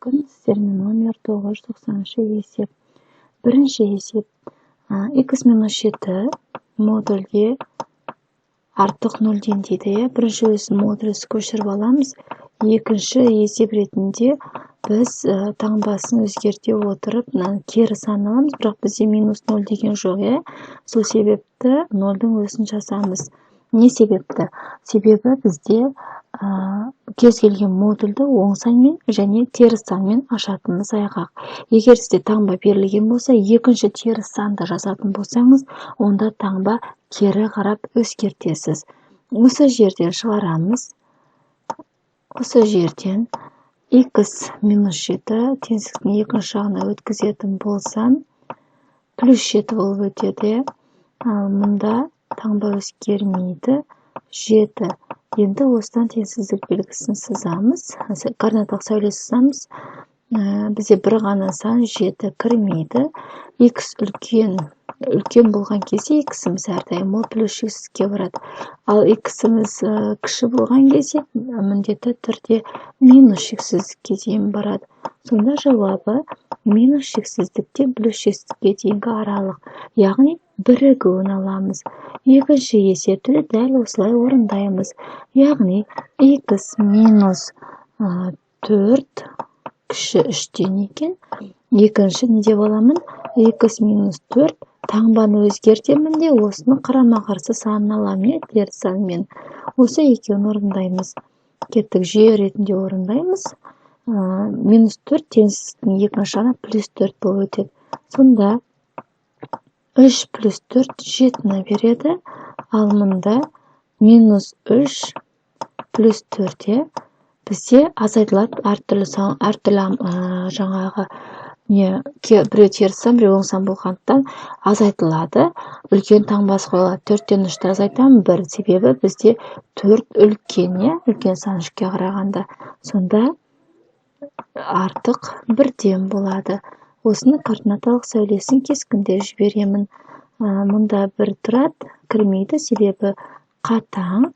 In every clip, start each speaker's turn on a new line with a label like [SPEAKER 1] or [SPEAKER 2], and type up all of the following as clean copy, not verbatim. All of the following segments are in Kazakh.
[SPEAKER 1] Күн сіздермен номер 990 есеп. Бірінші есеп x минус 7 модульге артық 0-ден дейді. Бірінші өз модульсіз көшіріп аламыз. Екінші есеп ретінде біз таңбасын өзгерте отырып, мынаны кері санын аламыз, бірақ бізде минус 0 деген жоқ, иә? Сол себепті 0-дың өзін жазамыз. Не себепті? Себебі бізде кез келген модульді оң санмен және теріс санмен ашатынымыз айғақ. Егер сізде таңба берілген болса, екінші теріс санды жазатын болсаңыз, онда таңба кері қарап өзгертесіз. Осы жерден шығарамыз. Осы жерден x минус 7 теңсіздіктің екінші жағына өткізетін болсам, плюс 7 болып өтеді. Ал мұнда таңба өзгермейді. 7. Енді осыдан теңсіздік белгісін сызамыз. Координаталық сәуле сызамыз. Бізде бір ғана сан 7 кірмейді. X үлкен болған кезде x-іміз әрдайым ол плюс шексізге барады. Ал x-іміз кіші болған кезде міндетті түрде минус шексіздікке дейін барады. Сонда жауабы минус шексіздіктен плюс шексіздікке дейінгі аралық, яғни бірігуін аламыз. Екінші есепті де дәл осылай орындаймыз. Яғни x минус 4 кіші 3-тен екен. Екінші не деп аламын? X минус 4 таңбаны өзгертемін де осыны қарама-қарсы санын аламын, иә, теріс санмен. Осы екеуін орындаймыз. Кеттік, жүйе ретінде орындаймыз. Минус 4 теңсіздіктің екінші жағына плюс 4 болып өтеді. Сонда 3 плюс 4 жетіні береді. Ал мұнда минус 3 плюс 4, иә, бізде азайтылады әртүрлі сан, әртүрлі, жаңағы не, біреу теріс сан, біреу оң сан болғандықтан азайтылады. Үлкен таңбасы қойылады. 4-тен 3-ті азайтамын 1, себебі бізде 4 үлкен, иә, үлкен сан 3-ке қарағанда. Сонда артық 1-ден болады. Осыны координаталық сәулесін кескіндеп жіберемін. Мұнда 1 тұрады, кірмейді, себебі қатаң.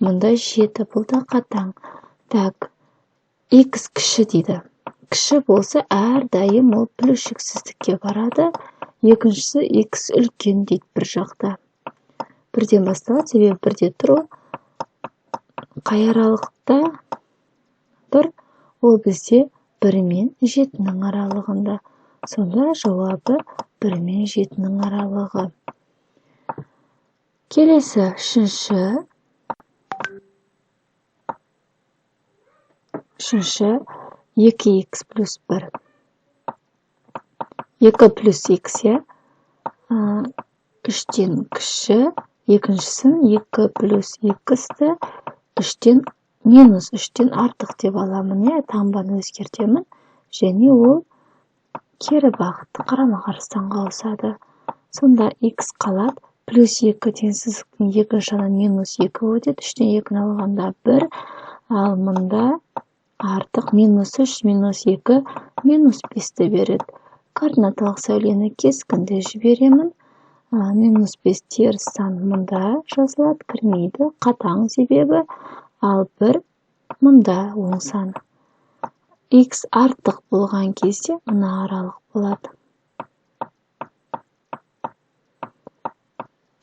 [SPEAKER 1] Мұнда 7, бұл да қатаң. Так, x кіші дейді. Кіші болса, әрдайым ол плюс шексіздікке барады. Екіншісі x үлкен дейді бір жақта. Бірден басталады, себебі бірде тұр ол. Қай аралықта тұр? Ол бізде 1 мен 7-нің аралығында. Сонда жауабы 1 мен 7-нің аралығы. Келесі үшінші екі икс плюс 1. 2 плюс икс, иә? 3-тен кіші, екіншісін 2 плюс иксті 3-тен минус 3-тен артық деп аламын, иә, таңбаны өзгертемін. Және ол кері бағытты қарама-қарсы санға ауысады. Сонда икс қалады, плюс 2 теңсіздіктің екінші жағынан минус 2 өтеді, 3-тен 2-ні алғанда 1, ал мұнда артық минус 3, минус 2, минус 5-ті береді. Координаталық сәулені кескіндеп жіберемін. Минус 5 теріс сан мұнда жазылады, кірмейді, қатаң себебі, ал 1 мұнда оң сан. X артық болған кезде мына аралық болады.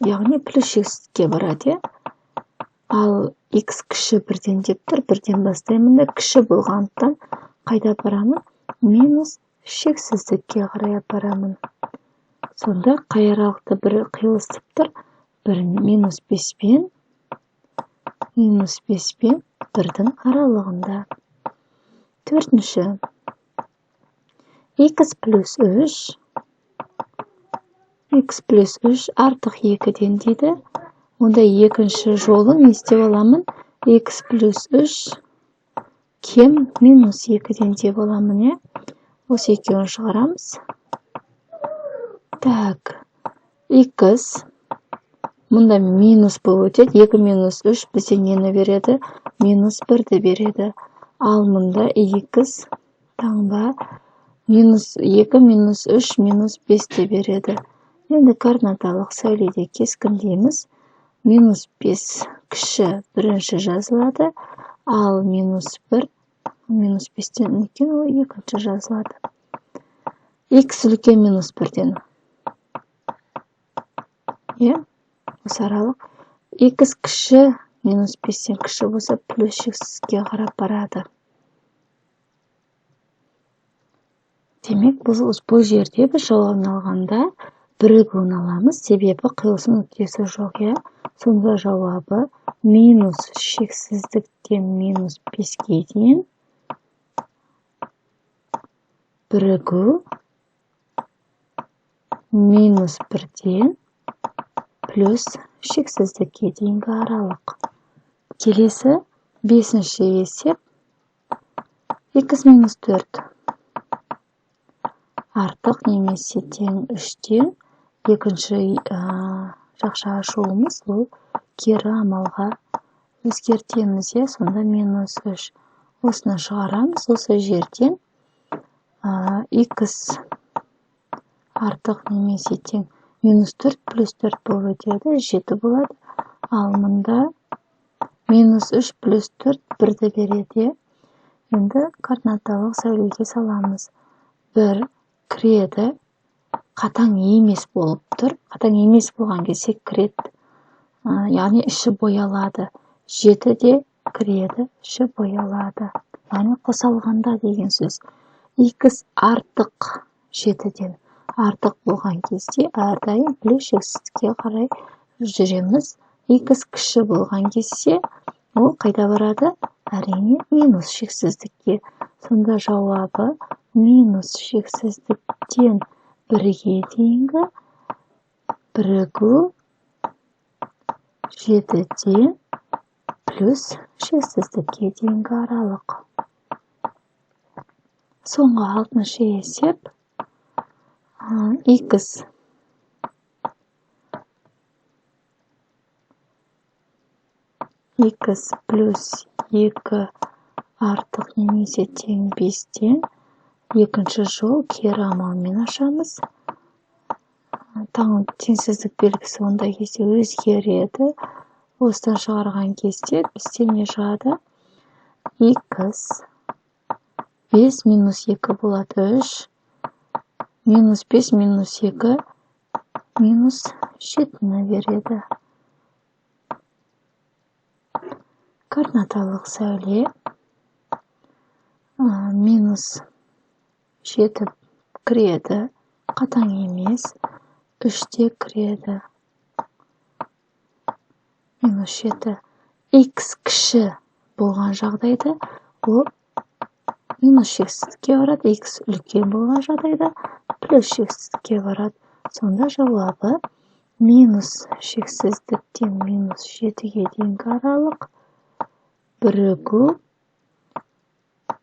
[SPEAKER 1] Яғни плюс шексіздікке барады, иә? Ал x кіші 1-ден деп тұр, 1-ден бастаймын да, кіші болғандықтан қайда апарамын? Минус шексіздікке қарай апарамын. Сонда қай аралықта бір қиылысып тұр? 1 минус 5 пен минус 5 пен 1-дің аралығында. Төртінші. X плюс 3, x плюс 3 артық 2-ден дейді. Онда екінші жолын не істеп аламын? X плюс 3 кем минус 2-ден деп аламын, иә? Осы екеуін шығарамыз. Так, x мұнда минус болып өтеді. 2 минус 3 бізде нені береді? Минус 1-ді береді. Ал мұнда x таңба минус 2 минус 3 минус 5-ті береді. Енді координаталық сәуледе кескіндейміз. Минус 5 кіші бірінші жазылады, ал минус 1 Минус 5-тен үлкен, ол екінші жазылады. Х үлкен минус 1-ден. Иә, осы аралық. Х кіші минус 5-тен кіші болса, плюс шексіздікке қарап барады. Демек, бұл жерде біз жауабын алғанда бірігуін аламыз, себебі қиылысу нүктесі жоқ, иә. Сонда жауабы минус шексіздіктен минус 5-ке дейін бірігу минус 1-ден плюс шексіздікке дейінгі аралық. Келесі 5-ші есеп х минус 4 артық немесе тең 3-тен екінші жақша ашуымыз ол кері амалға өзгертеміз, иә, сонда минус 3. Осыны шығарамыз, осы жерден х артық немесе тең минус 4 плюс 4 болып өтеді, 7 болады. Ал мұнда минус 3 плюс 4 1-ді береді. Енді координаталық сәулеге саламыз. 1 кіреді, қатаң емес болып тұр. Қатаң емес болған кезде кіреді, яғни іші боялады. 7 де кіреді, іші боялады. Яғни қосалғанда деген сөз. Х артық 7-ден артық болған кезде әрдайым плюс шексіздікке қарай жүреміз. Х кіші болған кезде ол қайда барады? Әрине, минус шексіздікке. Сонда жауабы минус шексіздіктен 1-ге дейінгі бірігу 7-ден плюс шексіздікке дейінгі аралық. Соңғы 6-шы есеп х плюс 2 артық немесе тең 5-тен екінші жол кері амалмен ашамыз. Теңсіздік белгісі ондай кезде өзгереді. Осыдан шығарған кезде бізде не шығады? Х 5 минус 2 болады 3, минус 5 минус 2 минус 7-ні береді. Координаталық сәуле минус 7 кіреді, қатаң емес, 3 те кіреді. Минус 7. Х кіші болған жағдайда ол минус шексіздікке барады, х үлкен болған жағдайда плюс шексіздікке барады. Сонда жауабы минус шексіздіктен минус 7-ге дейінгі аралық бірігу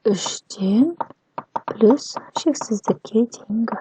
[SPEAKER 1] 3-тен плюс шексіздікке дейінгі.